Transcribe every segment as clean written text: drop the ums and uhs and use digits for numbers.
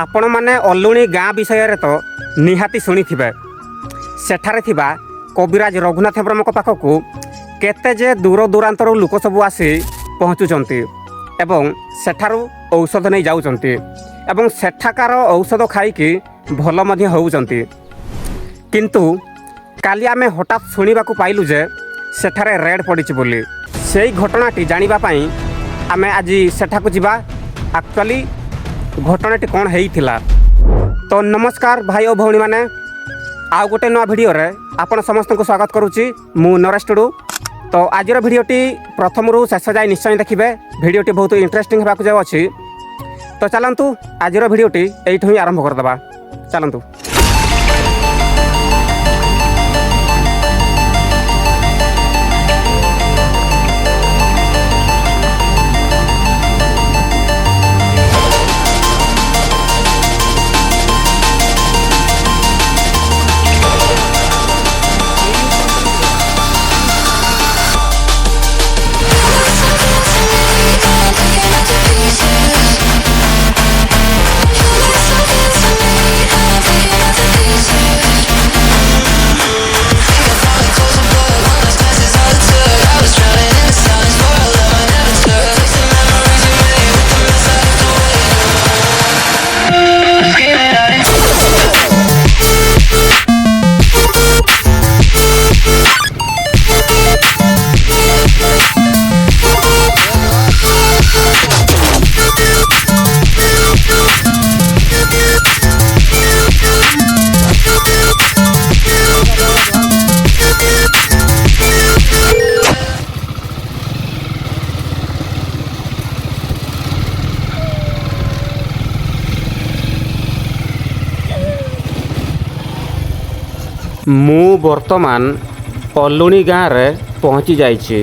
ଆପଣମାନେ ଅଲୁଣି ଗାଁ ବିଷୟରେ ତ ନିହାତି ଶୁଣିଥିବେ। ସେଠାରେ ଥିବା କବିରାଜ ରଘୁନାଥ ହେମ୍ବ୍ରମଙ୍କ ପାଖକୁ କେତେ ଯେ ଦୂର ଦୂରାନ୍ତରୁ ଲୋକ ସବୁ ଆସି ପହଞ୍ଚୁଛନ୍ତି ଏବଂ ସେଠାରୁ ଔଷଧ ନେଇ ଯାଉଛନ୍ତି ଏବଂ ସେଠାକାର ଔଷଧ ଖାଇକି ଭଲ ମଧ୍ୟ ହେଉଛନ୍ତି। କିନ୍ତୁ କାଲି ଆମେ ହଠାତ୍ ଶୁଣିବାକୁ ପାଇଲୁ ଯେ ସେଠାରେ ରେଡ୍ ପଡ଼ିଛି ବୋଲି। ସେଇ ଘଟଣାଟି ଜାଣିବା ପାଇଁ ଆମେ ଆଜି ସେଠାକୁ ଯିବା। ଆକ୍ଚୁଆଲି ଘଟଣାଟି କ'ଣ ହେଇଥିଲା? ତ ନମସ୍କାର ଭାଇ ଓ ଭଉଣୀମାନେ, ଆଉ ଗୋଟେ ନୂଆ ଭିଡ଼ିଓରେ ଆପଣ ସମସ୍ତଙ୍କୁ ସ୍ୱାଗତ କରୁଛି। ମୁଁ ନରେଶ ଟୁଡ଼ୁ। ତ ଆଜିର ଭିଡ଼ିଓଟି ପ୍ରଥମରୁ ଶେଷ ଯାଏ ନିଶ୍ଚୟ ଦେଖିବେ। ଭିଡ଼ିଓଟି ବହୁତ ଇଣ୍ଟରେଷ୍ଟିଂ ହେବାକୁ ଯାଉଅଛି। ତ ଚାଲନ୍ତୁ, ଆଜିର ଭିଡ଼ିଓଟି ଏଇଠୁ ହିଁ ଆରମ୍ଭ କରିଦେବା। ଚାଲନ୍ତୁ। Pieces. You mean something to me. I'm picking up the pieces. Think I finally closed the book. One last glance is all it took. I was drowning in the silence for a love I never took. Take the memories you made with the mess I left away. I'm screaming out in ମୁଁ ବର୍ତ୍ତମାନ ଅଲୁଣି ଗାଁରେ ପହଞ୍ଚି ଯାଇଛି।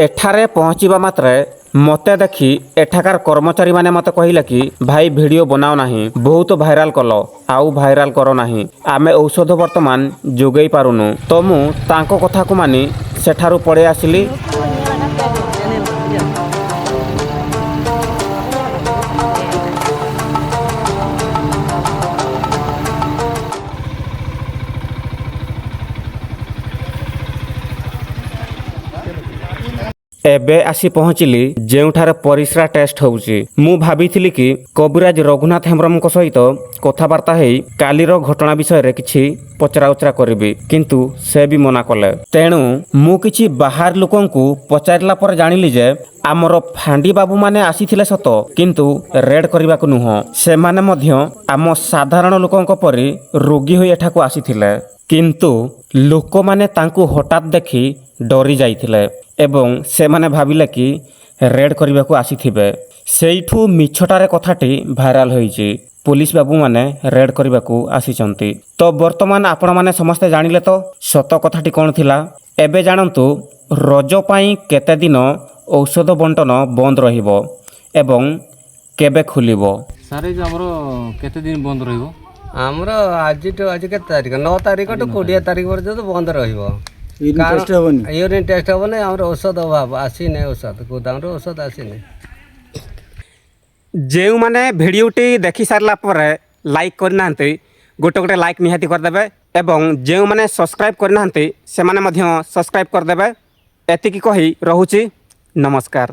ଏଠାରେ ପହଞ୍ଚିବା ମାତ୍ରେ ମୋତେ ଦେଖି ଏଠାକାର କର୍ମଚାରୀମାନେ ମୋତେ କହିଲେ କି, ଭାଇ, ଭିଡ଼ିଓ ବନାଅ ନାହିଁ, ବହୁତ ଭାଇରାଲ କଲ, ଆଉ ଭାଇରାଲ କର ନାହିଁ, ଆମେ ଔଷଧ ବର୍ତ୍ତମାନ ଯୋଗାଇ ପାରୁନୁ। ତ ମୁଁ ତାଙ୍କ କଥାକୁ ମାନି ସେଠାରୁ ପଳେଇ ଆସିଲି। ଏବେ ଆସି ପହଞ୍ଚିଲି ଯେଉଁଠାରେ ପରିସ୍ରା ଟେଷ୍ଟ ହେଉଛି। ମୁଁ ଭାବିଥିଲି କି କବିରାଜ ରଘୁନାଥ ହେମ୍ବ୍ରମଙ୍କ ସହିତ କଥାବାର୍ତ୍ତା ହେଇ କାଲିର ଘଟଣା ବିଷୟରେ କିଛି ପଚରାଉଚରା କରିବି, କିନ୍ତୁ ସେ ବି ମନା କଲେ। ତେଣୁ ମୁଁ କିଛି ବାହାର ଲୋକଙ୍କୁ ପଚାରିଲା ପରେ ଜାଣିଲି ଯେ ଆମର ଫାଣ୍ଡି ବାବୁମାନେ ଆସିଥିଲେ ସତ, କିନ୍ତୁ ରେଡ୍ କରିବାକୁ ନୁହଁ। ସେମାନେ ମଧ୍ୟ ଆମ ସାଧାରଣ ଲୋକଙ୍କ ପରି ରୋଗୀ ହୋଇ ଏଠାକୁ ଆସିଥିଲେ, କିନ୍ତୁ ଲୋକମାନେ ତାଙ୍କୁ ହଠାତ୍ ଦେଖି ଡରି ଯାଇଥିଲେ ଏବଂ ସେମାନେ ଭାବିଲେ କି ରେଡ୍ କରିବାକୁ ଆସିଥିବେ। ସେଇଠୁ ମିଛଟାରେ କଥାଟି ଭାଇରାଲ ହୋଇଛି, ପୋଲିସ ବାବୁମାନେ ରେଡ୍ କରିବାକୁ ଆସିଛନ୍ତି। ତ ବର୍ତ୍ତମାନ ଆପଣମାନେ ସମସ୍ତେ ଜାଣିଲେ ତ ସତ କଥାଟି କ'ଣ ଥିଲା। ଏବେ ଜାଣନ୍ତୁ ରଜ ପାଇଁ କେତେ ଦିନ ଔଷଧ ବଣ୍ଟନ ବନ୍ଦ ରହିବ ଏବଂ କେବେ ଖୋଲିବ। ସାର୍, ଏଇ ଯେଉଁ ଆମର କେତେ ଦିନ ବନ୍ଦ ରହିବ? ଆମର ଆଜିଠୁ, ଆଜି କେତେ ତାରିଖ? 9 ତାରିଖଠୁ 20 ତାରିଖ ପର୍ଯ୍ୟନ୍ତ ବନ୍ଦ ରହିବ। ୟୁରିନ୍ ଟେଷ୍ଟ ହେବନି? ୟୁରିନ୍ ଟେଷ୍ଟ ହେବନି। ଆମର ଔଷଧ ଅଭାବ, ଆସିନି ଔଷଧ, ଗୋଦାମରୁ ଔଷଧ ଆସିନି। ଯେଉଁମାନେ ଭିଡ଼ିଓଟି ଦେଖି ସାରିଲା ପରେ ଲାଇକ୍ କରିନାହାନ୍ତି, ଗୋଟେ ଗୋଟେ ଲାଇକ୍ ନିହାତି କରିଦେବେ ଏବଂ ଯେଉଁମାନେ ସବସ୍କ୍ରାଇବ୍ କରିନାହାନ୍ତି, ସେମାନେ ମଧ୍ୟ ସବସ୍କ୍ରାଇବ୍ କରିଦେବେ। ଏତିକି କହି ରହୁଛି। ନମସ୍କାର।